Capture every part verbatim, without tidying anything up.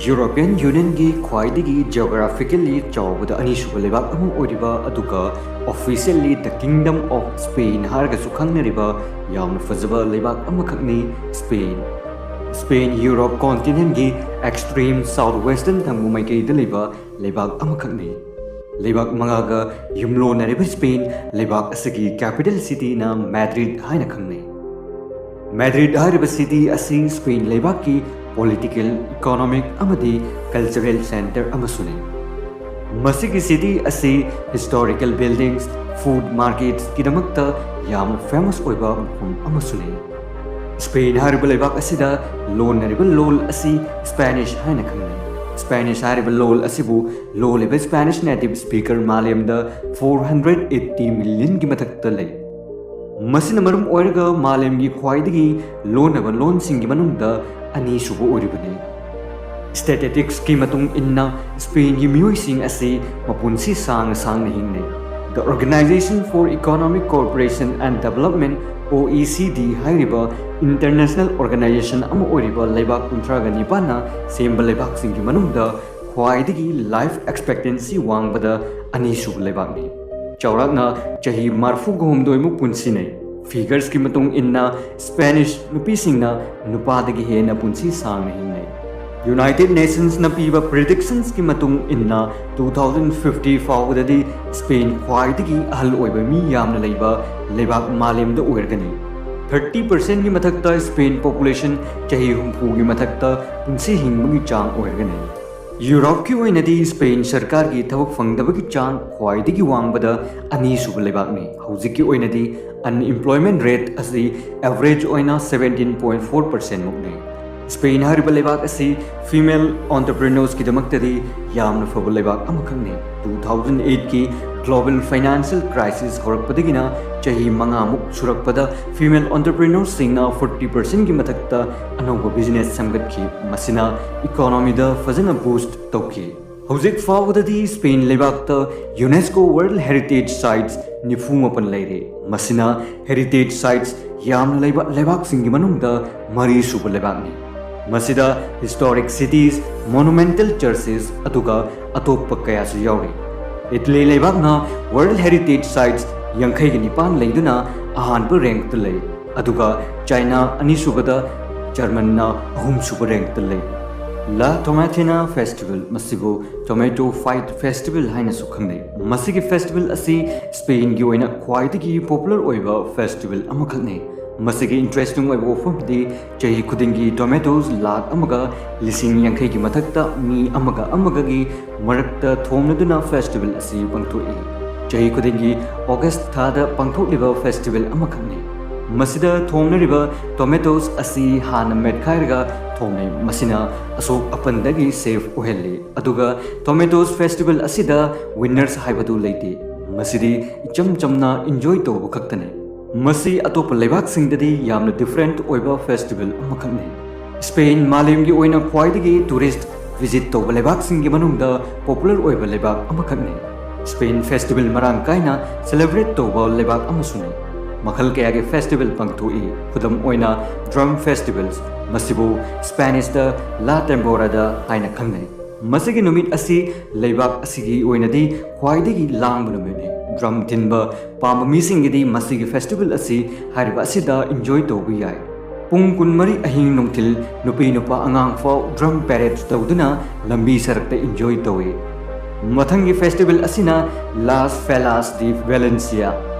European Unionꯒꯤ ꯈ꯭ꯋꯥꯏꯗꯒꯤ geographically ꯆꯥꯎꯕꯗ ꯑꯅꯤꯁꯨꯕ ꯂꯩꯕꯥꯛ ꯑꯃ ꯑꯣꯏꯔꯤꯕ, ꯑꯗꯨꯒ officially the Kingdom of Spain ꯍꯥꯏꯔꯒꯁꯨ ꯈꯪꯅꯔꯤꯕ ꯌꯥꯝꯅ ꯐꯖꯕ ꯂꯩꯕꯥꯛ ꯑꯃꯈꯛꯅꯤ ꯁ꯭ꯄꯦꯟ꯫ ꯁ꯭ꯄꯦꯟ Europe continentꯒꯤ extreme south western ꯊꯪꯕ ꯃꯥꯏꯀꯩꯗ ꯂꯩꯕ ꯂꯩꯕꯥꯛ ꯑꯃꯈꯛꯅꯤ꯫ ꯂꯩꯕꯥꯛ ꯃꯉꯥꯒ ꯌꯨꯝꯂꯣꯟꯅꯔꯤꯕ ꯁ꯭ꯄꯦꯟ ꯂꯩꯕꯥꯛ ꯑꯁꯤꯒꯤ capital cityꯅ ꯃꯦꯗ꯭ꯔꯤꯗ ꯍꯥꯏꯅ ꯈꯪꯅꯩ꯫ ꯃꯦꯗ꯭ꯔꯤꯗ ꯍꯥꯏꯔꯤꯕ city ꯑꯁꯤ ꯁ꯭ꯄꯦꯟ ꯂꯩꯕꯥꯛꯀꯤ political, economic ꯑꯃꯗꯤ cultural centre ꯑꯃꯁꯨꯅꯤ꯫ ꯃꯁꯤꯒꯤ city ꯑꯁꯤ historical buildings, food marketsꯀꯤꯗꯃꯛꯇ ꯌꯥꯝꯅ famous ꯑꯣꯏꯕ ꯃꯐꯝ ꯑꯃꯁꯨꯅꯤ꯫ ꯁ꯭ꯄꯦꯟ ꯍꯥꯏꯔꯤꯕ ꯂꯩꯕꯥꯛ ꯑꯁꯤꯗ ꯂꯣꯟꯅꯔꯤꯕ ꯂꯣꯜ ꯑꯁꯤ Spanish ꯍꯥꯏꯅ ꯈꯪꯅꯩ꯫ Spanish ꯍꯥꯏꯔꯤꯕ ꯂꯣꯜ ꯑꯁꯤꯕꯨ ꯂꯣꯜꯂꯤꯕ Spanish native speaker ꯃꯥꯂꯦꯝꯗ four hundred eighty millionꯒꯤ ꯃꯊꯛꯇ ꯂꯩ꯫ ꯃꯁꯤꯅ ꯃꯔꯝ ꯑꯣꯏꯔꯒ ꯃꯥꯂꯦꯝꯒꯤ ꯈ꯭ꯋꯥꯏꯗꯒꯤ ꯂꯣꯟꯅꯕ ꯂꯣꯟꯁꯤꯡꯒꯤ ꯃꯅꯨꯡꯗ ꯑꯅꯤꯁꯨꯕ ꯑꯣꯏꯔꯤꯕꯅꯤ꯫ Statisticsꯀꯤ ꯃꯇꯨꯡ ꯏꯟꯅ ꯁ꯭ꯄꯦꯟꯒꯤ ꯃꯤꯑꯣꯏꯁꯤꯡ ꯑꯁꯤ ꯃꯄꯨꯟꯁꯤ ꯁꯥꯡꯅ ꯁꯥꯡꯅ ꯍꯤꯡꯅꯩ꯫ The Organization for Economic Cooperation and Development, OECD ꯍꯥꯏꯔꯤꯕ international organization ꯑꯃ ꯑꯣꯏꯔꯤꯕ ꯂꯩꯕꯥꯛ ꯀꯨꯟꯊ꯭ꯔꯥꯒ ꯅꯤꯄꯥꯟꯅ ꯁꯦꯝꯕ ꯂꯩꯕꯥꯛꯁꯤꯡꯒꯤ ꯃꯅꯨꯡꯗ ꯈ꯭ꯋꯥꯏꯗꯒꯤ life expectancy ꯋꯥꯡꯕꯗ ꯑꯅꯤꯁꯨꯕ ꯂꯩꯕꯥꯛꯅꯤ꯫ ꯆꯥꯎꯔꯥꯛꯅ ꯆꯍꯤ ꯃꯔꯤꯐꯨꯒ ꯍꯨꯝꯗꯣꯏꯃꯨꯛ ꯄꯨꯟꯁꯤꯅꯩ꯫ Figuresꯀꯤ ꯃꯇꯨꯡ ꯏꯟꯅ Spanish ꯅꯨꯄꯤꯁꯤꯡꯅ ꯅꯨꯄꯥꯗꯒꯤ ꯍꯦꯟꯅ ꯄꯨꯟꯁꯤ ꯁꯥꯡꯅ ꯍꯤꯡꯅꯩ꯫ United Nationsꯅ ꯄꯤꯕ predictionsꯀꯤ ꯃꯇꯨꯡ ꯏꯟꯅ two thousand fifty ꯐꯥꯎꯕꯗꯗꯤ ꯁ꯭ꯄꯦꯟ ꯈ꯭ꯋꯥꯏꯗꯒꯤ ꯑꯍꯜ ꯑꯣꯏꯕ ꯃꯤ ꯌꯥꯝꯅ ꯂꯩꯕ ꯂꯩꯕꯥꯛ ꯃꯥꯂꯦꯝꯗ ꯑꯣꯏꯔꯒꯅꯤ꯫ Thirty percentꯀꯤ ꯃꯊꯛꯇ ꯁ꯭ꯄꯦꯟ population ꯆꯍꯤ ꯍꯨꯝꯐꯨꯒꯤ ꯃꯊꯛꯇ ꯄꯨꯟꯁꯤ ꯍꯤꯡꯕꯒꯤ ꯆꯥꯡ ꯑꯣꯏꯔꯒꯅꯤ꯫ Europeꯀꯤ ꯑꯣꯏꯅꯗꯤ ꯁ꯭ꯄꯦꯟ ꯁꯔꯀꯥꯔꯒꯤ ꯊꯕꯛ ꯐꯪꯗꯕꯒꯤ ꯆꯥꯡ ꯈ꯭ꯋꯥꯏꯗꯒꯤ ꯋꯥꯡꯕꯗ ꯑꯅꯤꯁꯨꯕ ꯂꯩꯕꯥꯛꯅꯤ꯫ ꯍꯧꯖꯤꯛꯀꯤ ꯑꯣꯏꯅꯗꯤ unemployment rate ꯑꯁꯤ average ꯑꯣꯏꯅ seventeen point four percent ꯃꯨꯛꯅꯤ꯫ ꯁ꯭ꯄꯦꯟ ꯍꯥꯏꯔꯤꯕ ꯂꯩꯕꯥꯛ ꯑꯁꯤ female entrepreneursꯀꯤꯗꯃꯛꯇꯗꯤ ꯌꯥꯝꯅ ꯐꯕ ꯂꯩꯕꯥꯛ ꯑꯃꯈꯛꯅꯤ꯫ Two thousand eightꯀꯤ global financial crisis ꯍꯧꯔꯛꯄꯗꯒꯤꯅ ꯆꯍꯤ ꯃꯉꯥꯃꯨꯛ ꯁꯨꯔꯛꯄꯗ female entrepreneursꯁꯤꯡꯅ forty percentꯀꯤ ꯃꯊꯛꯇ ꯑꯅꯧꯕ business ꯁꯦꯝꯒꯠꯈꯤ꯫ ꯃꯁꯤꯅ economyꯗ ꯐꯖꯅ boost ꯇꯧꯈꯤ꯫ ꯍꯧꯖꯤꯛ ꯐꯥꯎꯕꯗꯗꯤ ꯁ꯭ꯄꯦꯟ ꯂꯩꯕꯥꯛꯇ UNESCO World Heritage Sites ꯅꯤꯐꯨ ꯃꯥꯄꯟ ꯂꯩꯔꯦ꯫ ꯃꯁꯤꯅ heritage sites ꯌꯥꯝꯅ ꯂꯩꯕ ꯂꯩꯕꯥꯛꯁꯤꯡꯒꯤ ꯃꯅꯨꯡꯗ ꯃꯔꯤꯁꯨꯕ ꯂꯩꯕꯥꯛꯅꯤ꯫ ꯃꯁꯤꯗ historic cities, monumental churches, ꯑꯗꯨꯒ ꯑꯇꯣꯞꯄ ꯀꯌꯥꯁꯨ ꯌꯥꯎꯔꯤ꯫ ꯏꯇꯂꯤ ꯂꯩꯕꯥꯛꯅ World Heritage Sites ꯌꯥꯡꯈꯩꯒ ꯅꯤꯄꯥꯟ ꯂꯩꯗꯨꯅ ꯑꯍꯥꯟꯕ ꯔꯦꯡꯛꯇ ꯂꯩ, ꯑꯗꯨꯒ ꯆꯥꯏꯅꯥ ꯑꯅꯤꯁꯨꯕꯗ, ꯖꯔꯃꯟꯅ ꯑꯍꯨꯝꯁꯨꯕ ꯔꯦꯡꯛꯇ ꯂꯩ꯫ La Tomatina Festival, ꯃꯁꯤꯕꯨ Tomato Fight Festival ꯍꯥꯏꯅꯁꯨ ꯈꯪꯅꯩ꯫ ꯃꯁꯤꯒꯤ ꯐꯦꯁꯇꯤꯚꯦꯜ ꯑꯁꯤ ꯁ꯭ꯄꯦꯟꯒꯤ ꯑꯣꯏꯅ ꯈ꯭ꯋꯥꯏꯗꯒꯤ ꯄꯣꯄꯨꯂꯔ ꯑꯣꯏꯕ ꯐꯦꯁꯇꯤꯚꯦꯜ ꯑꯃꯈꯛꯅꯤ꯫ ꯃꯁꯤꯒꯤ ꯏꯟꯇꯔꯦꯁꯇꯤꯡ ꯑꯣꯏꯕ ꯋꯥꯐꯝꯗꯤ ꯆꯍꯤ ꯈꯨꯗꯤꯡꯒꯤ ꯇꯣꯃꯦꯇꯣꯁ ꯂꯥꯈ ꯑꯃꯒ ꯂꯤꯁꯤꯡ ꯌꯥꯡꯈꯩꯒꯤ ꯃꯊꯛꯇ ꯃꯤ ꯑꯃꯒ ꯑꯃꯒꯒꯤ ꯃꯔꯛꯇ ꯊꯣꯝꯅꯗꯨꯅ ꯐꯦꯁꯇꯤꯚꯦꯜ ꯑꯁꯤ ꯄꯥꯡꯊꯣꯛꯏ꯫ ꯆꯍꯤ ꯈꯨꯗꯤꯡꯒꯤ ꯑꯣꯒꯁ ꯊꯥꯗ ꯄꯥꯡꯊꯣꯛꯂꯤꯕ ꯐꯦꯁꯇꯤꯚꯦꯜ ꯑꯃꯈꯛꯅꯤ꯫ ꯃꯁꯤꯗ ꯊꯣꯝꯅꯔꯤꯕ ꯇꯣꯃꯦꯇꯣꯁ ꯑꯁꯤ ꯍꯥꯟꯅ ꯃꯦꯠꯈꯥꯏꯔꯒ ꯊꯣꯝꯅꯩ, ꯃꯁꯤꯅ ꯑꯁꯣꯛ ꯑꯄꯟꯗꯒꯤ ꯁꯦꯐ ꯑꯣꯏꯍꯜꯂꯤ꯫ ꯑꯗꯨꯒ ꯇꯣꯃꯦꯇꯣꯁ ꯐꯦꯁꯇꯤꯚꯦꯜ ꯑꯁꯤꯗ ꯋꯤꯟꯅꯔꯁ ꯍꯥꯏꯕꯗꯨ ꯂꯩꯇꯦ, ꯃꯁꯤꯗꯤ ꯏꯆꯝ ꯆꯝꯅ ꯏꯟꯖꯣꯏ ꯇꯧꯕ ꯈꯛꯇꯅꯤ꯫ ꯃꯁꯤ ꯑꯇꯣꯞꯄ ꯂꯩꯕꯥꯛꯁꯤꯡꯗꯗꯤ ꯌꯥꯝꯅ ꯗꯤꯐꯔꯦꯟꯠ ꯑꯣꯏꯕ ꯐꯦꯁꯇꯤꯚꯦꯜ ꯑꯃꯈꯛꯅꯤ꯫ ꯁ꯭ꯄꯦꯟ ꯃꯥꯂꯦꯝꯒꯤ ꯑꯣꯏꯅ ꯈ꯭ꯋꯥꯏꯗꯒꯤ ꯇꯨꯔꯤꯁ ꯚꯤꯖꯤꯠ ꯇꯧꯕ ꯂꯩꯕꯥꯛꯁꯤꯡꯒꯤ ꯃꯅꯨꯡꯗ ꯄꯣꯄꯨꯂꯔ ꯑꯣꯏꯕ ꯂꯩꯕꯥꯛ ꯑꯃꯈꯛꯅꯤ꯫ ꯁ꯭ꯄꯦꯟ ꯐꯦꯁꯇꯤꯚꯦꯜ ꯃꯔꯥꯡ ꯀꯥꯏꯅ ꯁꯦꯂꯦꯕ꯭ꯔꯦꯠ ꯇꯧꯕ ꯂꯩꯕꯥꯛ ꯑꯃꯁꯨꯅꯤ꯫ ꯃꯈꯜ ꯀꯌꯥꯒꯤ ꯐꯦꯁꯇꯤꯚꯦꯜ ꯄꯥꯡꯊꯣꯛꯏ꯫ ꯈꯨꯗꯝ ꯑꯣꯏꯅ, ꯗ꯭ꯔꯝ ꯐꯦꯁꯇꯤꯚꯦꯜꯁ, ꯃꯁꯤꯕꯨ ꯁ꯭ꯄꯦꯅꯤꯁꯇ La Tambora ꯗ ꯍꯥꯏꯅ ꯈꯪꯅꯩ꯫ ꯃꯁꯤꯒꯤ ꯅꯨꯃꯤꯠ ꯑꯁꯤ ꯂꯩꯕꯥꯛ ꯑꯁꯤꯒꯤ ꯑꯣꯏꯅꯗꯤ ꯈ꯭ꯋꯥꯏꯗꯒꯤ ꯂꯥꯡꯕ ꯅꯨꯃꯤꯠꯅꯤ꯫ ꯗ꯭ꯔꯝ ꯊꯤꯟꯕ ꯄꯥꯝꯕ ꯃꯤꯁꯤꯡꯒꯤꯗꯤ ꯃꯁꯤꯒꯤ ꯐꯦꯁꯇꯤꯚꯦꯜ ꯑꯁꯤ ꯍꯥꯏꯔꯤꯕ ꯑꯁꯤꯗ ꯏꯟꯖꯣꯏ ꯇꯧꯕ ꯌꯥꯏ꯫ ꯄꯨꯡ ꯀꯨꯟꯃꯔꯤ ꯑꯍꯤꯡ ꯅꯨꯡꯊꯤꯜ ꯅꯨꯄꯤ ꯅꯨꯄꯥ ꯑꯉꯥꯡ ꯐꯥꯎ ꯗ꯭ꯔꯝ ꯄꯦꯔꯦꯗ ꯇꯧꯗꯨꯅ ꯂꯝꯕꯤ ꯁꯔꯛꯇ ꯏꯟꯖꯣꯏ ꯇꯧꯏ꯫ ꯃꯊꯪꯒꯤ ꯐꯦꯁꯇꯤꯚꯦꯜ ꯑꯁꯤꯅ Las Velas de Valencia,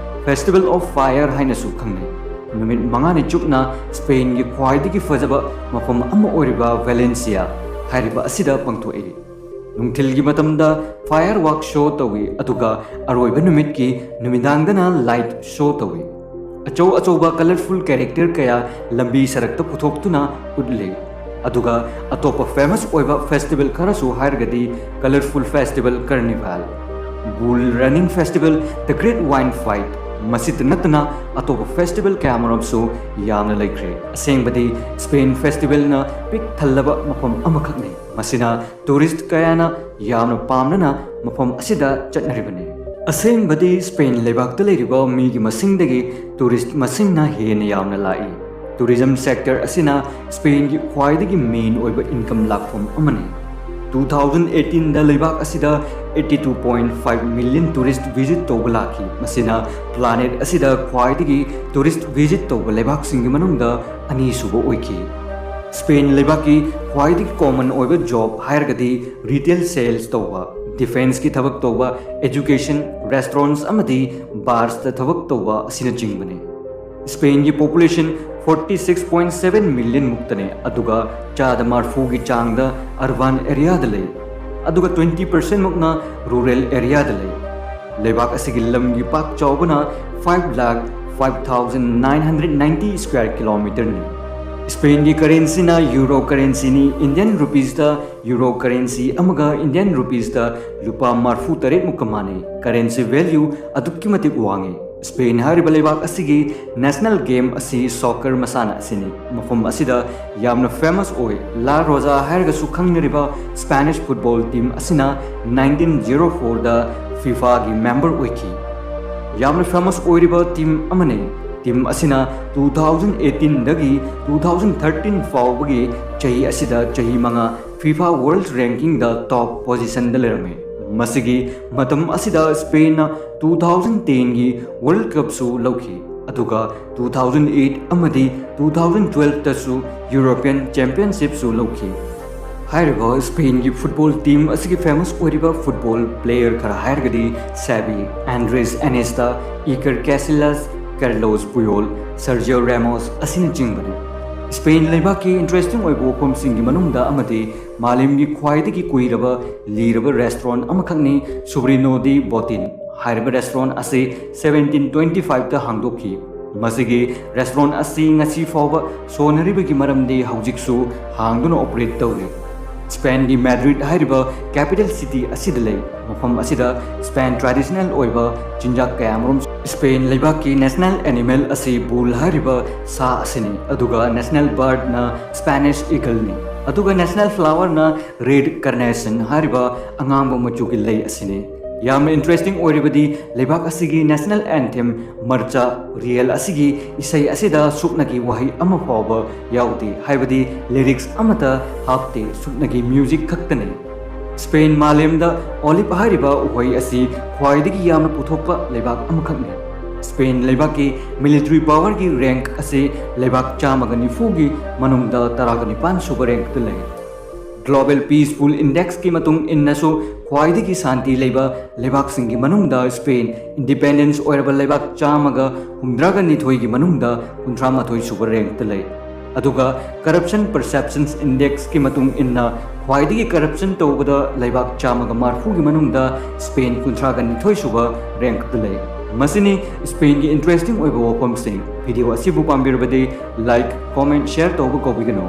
Festival of Fire ꯍꯥꯏꯅꯁꯨ ꯈꯪꯅꯩ꯫ ꯅꯨꯃꯤꯠ ꯃꯉꯥꯅꯤ ꯆꯨꯞꯅ ꯁ꯭ꯄꯦꯟꯒꯤ ꯈ꯭ꯋꯥꯏꯗꯒꯤ ꯐꯖꯕ ꯃꯐꯝ ꯑꯃ ꯑꯣꯏꯔꯤꯕ ꯚꯦꯂꯦꯟꯁꯤꯌꯥ ꯍꯥꯏꯔꯤꯕ ꯑꯁꯤꯗ ꯄꯥꯡꯊꯣꯛꯏ꯫ ꯅꯨꯡꯊꯤꯜꯒꯤ ꯃꯇꯝꯗ ꯐꯥꯌꯔ ꯋꯥꯛ ꯁꯣ ꯇꯧꯏ, ꯑꯗꯨꯒ ꯑꯔꯣꯏꯕ ꯅꯨꯃꯤꯠꯀꯤ ꯅꯨꯃꯤꯗꯥꯡꯗꯅ ꯂꯥꯏꯠ ꯁꯣ ꯇꯧꯏ꯫ ꯑꯆꯧ ꯑꯆꯧꯕ ꯀꯂꯔꯐꯨꯜ ꯀꯦꯔꯦꯛꯇꯔ ꯀꯌꯥ ꯂꯝꯕꯤ ꯁꯔꯛꯇ ꯄꯨꯊꯣꯛꯇꯨꯅ ꯎꯠꯂꯤ, ꯑꯗꯨꯒ ꯑꯇꯣꯞꯄ ꯐꯦꯃꯁ ꯑꯣꯏꯕ ꯐꯦꯁꯇꯤꯚꯦꯜ ꯈꯔꯁꯨ ꯍꯥꯏꯔꯒꯗꯤ colourful festival carnival, bull running festival, the great wine fight, ꯃꯁꯤꯇ ꯅꯠꯇꯅ ꯑꯇꯣꯞꯄ ꯐꯦꯁꯇꯤꯚꯦꯜ ꯀꯌꯥꯃꯔꯨꯝꯁꯨ ꯌꯥꯝꯅ ꯂꯩꯈ꯭ꯔꯦ꯫ ꯑꯁꯦꯡꯕꯗꯤ ꯁ꯭ꯄꯦꯟ ꯐꯦꯁꯇꯤꯚꯦꯜꯅ ꯄꯤꯛ ꯊꯜꯂꯕ ꯃꯐꯝ ꯑꯃꯈꯛꯅꯤ꯫ ꯃꯁꯤꯅ ꯇꯨꯔꯤꯁ꯭ꯠ ꯀꯌꯥꯅ ꯌꯥꯝꯅ ꯄꯥꯝꯅꯅ ꯃꯐꯝ ꯑꯁꯤꯗ ꯆꯠꯅꯔꯤꯕꯅꯤ꯫ ꯑꯁꯦꯡꯕꯗꯤ ꯁ꯭ꯄꯦꯟ ꯂꯩꯕꯥꯛꯇ ꯂꯩꯔꯤꯕ ꯃꯤꯒꯤ ꯃꯁꯤꯡꯗꯒꯤ ꯇꯨꯔꯤꯁ꯭ꯠ ꯃꯁꯤꯡꯅ ꯍꯦꯟꯅ ꯌꯥꯝꯅ ꯂꯥꯛꯏ꯫ Tourism sector ꯑꯁꯤꯅ ꯁ꯭ꯄꯦꯟꯒꯤ ꯈ꯭ꯋꯥꯏꯗꯒꯤ main ꯑꯣꯏꯕ income ꯂꯥꯛꯐꯝ ꯑꯃꯅꯤ꯫ Two thousand eighteen ꯗ ꯂꯩꯕꯥꯛ ꯑꯁꯤꯗ eighty two point five million tourist visit ꯇꯧꯕ ꯂꯥꯛꯈꯤ꯫ ꯃꯁꯤꯅ planet ꯑꯁꯤꯗ ꯈ꯭ꯋꯥꯏꯗꯒꯤ tourist visit ꯇꯧꯕ ꯂꯩꯕꯥꯛꯁꯤꯡꯒꯤ ꯃꯅꯨꯡꯗ ꯑꯅꯤꯁꯨꯕ ꯑꯣꯏꯈꯤ꯫ ꯁ꯭ꯄꯦꯟ ꯂꯩꯕꯥꯛꯀꯤ ꯈ꯭ꯋꯥꯏꯗꯒꯤ common ꯑꯣꯏꯕ job ꯍꯥꯏꯔꯒꯗꯤ retail sales ꯇꯧꯕ, defenceꯀꯤ ꯊꯕꯛ ꯇꯧꯕ, education, restaurants ꯑꯃꯗꯤ barsꯇ ꯊꯕꯛ ꯇꯧꯕ ꯑꯁꯤꯅꯆꯤꯡꯕꯅꯤ꯫ ꯁ꯭ꯄꯦꯟꯒꯤ population forty six point seven million ꯃꯨꯛꯇꯅꯤ, ꯑꯗꯨꯒ ꯆꯥꯗ ꯃꯔꯐꯨꯒꯤ ꯆꯥꯡꯗ urban areaꯗ ꯂꯩ, ꯑꯗꯨꯒ twenty percent ꯃꯨꯛꯅ rural areaꯗ ꯂꯩ꯫ ꯂꯩꯕꯥꯛ ꯑꯁꯤꯒꯤ ꯂꯝꯒꯤ ꯄꯥꯛ ꯆꯥꯎꯕꯅ five lakh five thousand nine hundred ninety square kilometerꯅꯤ꯫ ꯁ꯭ꯄꯦꯟꯒꯤ currencyꯅ euro currencyꯅꯤ꯫ Indian rupeesꯇ euro currency ꯑꯃꯒ Indian rupeesꯇ ꯂꯨꯄꯥ ꯃꯔꯐꯨ ꯇꯔꯦꯠ ꯃꯨꯛꯀ ꯃꯥꯟꯅꯩ꯫ Currency value ꯑꯗꯨꯛꯀꯤ ꯃꯇꯤꯛ ꯋꯥꯡꯉꯤ꯫ ꯁ꯭ꯄꯦꯟ ꯍꯥꯏꯔꯤꯕ ꯂꯩꯕꯥꯛ ꯑꯁꯤꯒꯤ national game ꯑꯁꯤ soccer ꯃꯁꯥꯟꯅ ꯑꯁꯤꯅꯤ꯫ ꯃꯐꯝ ꯑꯁꯤꯗ ꯌꯥꯝꯅ famous ꯑꯣꯏ꯫ La Roja ꯍꯥꯏꯔꯒꯁꯨ ꯈꯪꯅꯔꯤꯕ Spanish football team ꯑꯁꯤꯅ nineteen zero fourꯗ FIFAꯒꯤ member ꯑꯣꯏꯈꯤ꯫ ꯌꯥꯝꯅ famous ꯑꯣꯏꯔꯤꯕ team ꯑꯃꯅꯤ꯫ Team ꯑꯁꯤꯅ two thousand eighteen ꯗꯒꯤ two thousand thirteen ꯐꯥꯎꯕꯒꯤ ꯆꯍꯤ ꯑꯁꯤꯗ ꯆꯍꯤ ꯃꯉꯥ FIFA World Rankingꯗ top positionꯗ ꯂꯩꯔꯝꯃꯤ꯫ ꯃꯁꯤꯒꯤ ꯃꯇꯝ ꯑꯁꯤꯗ ꯁ꯭ꯄꯦꯟꯅ two thousand tenꯒꯤ World Cupꯁꯨ ꯂꯧꯈꯤ, ꯑꯗꯨꯒ two thousand eight ꯑꯃꯗꯤ two thousand twelveꯇꯁꯨ European Championshipꯁꯨ ꯂꯧꯈꯤ꯫ ꯍꯥꯏꯔꯤꯕ ꯁ꯭ꯄꯦꯟꯒꯤ football team ꯑꯁꯤꯒꯤ famous ꯑꯣꯏꯔꯤꯕ football player ꯈꯔ ꯍꯥꯏꯔꯒꯗꯤ Xavi, Andres Iniesta, Iker Casillas, Carlos Puyol, Sergio Ramos ꯑꯁꯤꯅꯆꯤꯡꯕꯅꯤ꯫ ꯁ꯭ꯄꯦꯟ ꯂꯩꯕꯥꯛꯀꯤ interesting ꯑꯣꯏꯕ ꯋꯥꯐꯝꯁꯤꯡꯒꯤ ꯃꯅꯨꯡꯗ ꯑꯃꯗꯤ ꯃꯥꯂꯦꯝꯒꯤ ꯈ꯭ꯋꯥꯏꯗꯒꯤ ꯀꯨꯏꯔꯕ ꯂꯤꯔꯕ restaurant ꯑꯃꯈꯛꯅꯤ Sobrino de Botín꯫ ꯍꯥꯏꯔꯤꯕ restaurant ꯑꯁꯤ seventeen twenty fiveꯇ ꯍꯥꯡꯗꯣꯛꯈꯤ꯫ ꯃꯁꯤꯒꯤ restaurant ꯑꯁꯤ ꯉꯁꯤ ꯐꯥꯎꯕ ꯁꯣꯟꯅꯔꯤꯕꯒꯤ ꯃꯔꯝꯗꯤ ꯍꯧꯖꯤꯛꯁꯨ ꯍꯥꯡꯗꯨꯅ operate ꯇꯧꯔꯤ꯫ ꯁ꯭ꯄꯦꯟꯒꯤ Madrid ꯍꯥꯏꯔꯤꯕ capital city ꯑꯁꯤꯗ ꯂꯩ꯫ ꯃꯐꯝ ꯑꯁꯤꯗ Spain traditional ꯑꯣꯏꯕ ꯆꯤꯟꯖꯥꯛ ꯀꯌꯥꯃꯔꯨꯝ꯫ ꯁ꯭ꯄꯦꯟ ꯂꯩꯕꯥꯛꯀꯤ national animal ꯑꯁꯤ bull ꯍꯥꯏꯔꯤꯕ ꯁꯥ ꯑꯁꯤꯅꯤ, ꯑꯗꯨꯒ national birdꯅ Spanish eagleꯅꯤ, ꯑꯗꯨꯒ national flowerꯅ red carnation ꯍꯥꯏꯔꯤꯕ ꯑꯉꯥꯡꯕ ꯃꯆꯨꯒꯤ ꯂꯩ ꯑꯁꯤꯅꯤ꯫ ꯌꯥꯝꯅ interesting ꯑꯣꯏꯔꯤꯕꯗꯤ ꯂꯩꯕꯥꯛ ꯑꯁꯤꯒꯤ national anthem ꯃꯔꯆꯥ ꯔꯤꯌꯦꯜ ꯑꯁꯤꯒꯤ ꯏꯁꯩ ꯑꯁꯤꯗ ꯁꯨꯞꯅꯒꯤ ꯋꯥꯍꯩ ꯑꯃ ꯐꯥꯎꯕ ꯌꯥꯎꯗꯦ, ꯍꯥꯏꯕꯗꯤ lyrics ꯑꯃꯠꯇ ꯍꯥꯞꯇꯦ, ꯁꯨꯞꯅꯒꯤ music ꯈꯛꯇꯅꯤ꯫ ꯁ꯭ꯄꯦꯟ ꯃꯥꯂꯦꯝꯗ olive ꯍꯥꯏꯔꯤꯕ ꯎꯍꯩ ꯑꯁꯤ ꯈ꯭ꯋꯥꯏꯗꯒꯤ ꯌꯥꯝꯅ ꯄꯨꯊꯣꯛꯄ ꯂꯩꯕꯥꯛ ꯑꯃꯈꯛꯅꯤ꯫ ꯁ꯭ꯄꯦꯟ ꯂꯩꯕꯥꯛꯀꯤ military powerꯒꯤ rank ꯑꯁꯤ ꯂꯩꯕꯥꯛ ꯆꯥꯝꯃꯒ ꯅꯤꯐꯨꯒꯤ ꯃꯅꯨꯡꯗ ꯇꯔꯥꯒ ꯅꯤꯄꯥꯟ ꯁꯨꯕ rankꯇ ꯂꯩ꯫ Global Peace Pool Indexꯀꯤ ꯃꯇꯨꯡ ꯏꯟꯅꯁꯨ ꯈ꯭ꯋꯥꯏꯗꯒꯤ ꯁꯥꯟꯇꯤ ꯂꯩꯕ ꯂꯩꯕꯥꯛꯁꯤꯡꯒꯤ ꯃꯅꯨꯡꯗ ꯁ꯭ꯄꯦꯟ independence ꯑꯣꯏꯔꯕ ꯂꯩꯕꯥꯛ ꯆꯥꯝꯃꯒ ꯍꯨꯝꯗ꯭ꯔꯥꯒ ꯅꯤꯊꯣꯏꯒꯤ ꯃꯅꯨꯡꯗ ꯀꯨꯟꯊ꯭ꯔꯥ ꯃꯥꯊꯣꯏ ꯁꯨꯕ rankꯇ ꯂꯩ꯫ ꯑꯗꯨꯒ Corruption Perceptions Indexꯀꯤ ꯃꯇꯨꯡ ꯏꯟꯅ ꯈ꯭ꯋꯥꯏꯗꯒꯤ corruption ꯇꯧꯕꯗ ꯂꯩꯕꯥꯛ ꯆꯥꯝꯃꯒ ꯃꯔꯐꯨꯒꯤ ꯃꯅꯨꯡꯗ ꯁ꯭ꯄꯦꯟ ꯀꯨꯟꯊ꯭ꯔꯥꯒ ꯅꯤꯊꯣꯏ ꯁꯨꯕ rankꯇ ꯂꯩ꯫ ꯃꯁꯤꯅꯤ ꯁ꯭ꯄꯦꯟꯒꯤ interesting ꯑꯣꯏꯕ ꯋꯥꯐꯝꯁꯤꯡ꯫ Video ꯑꯁꯤꯕꯨ ꯄꯥꯝꯕꯤꯔꯕꯗꯤ like, comment, share ꯇꯧꯕ ꯀꯥꯎꯕꯤꯒꯅꯨ꯫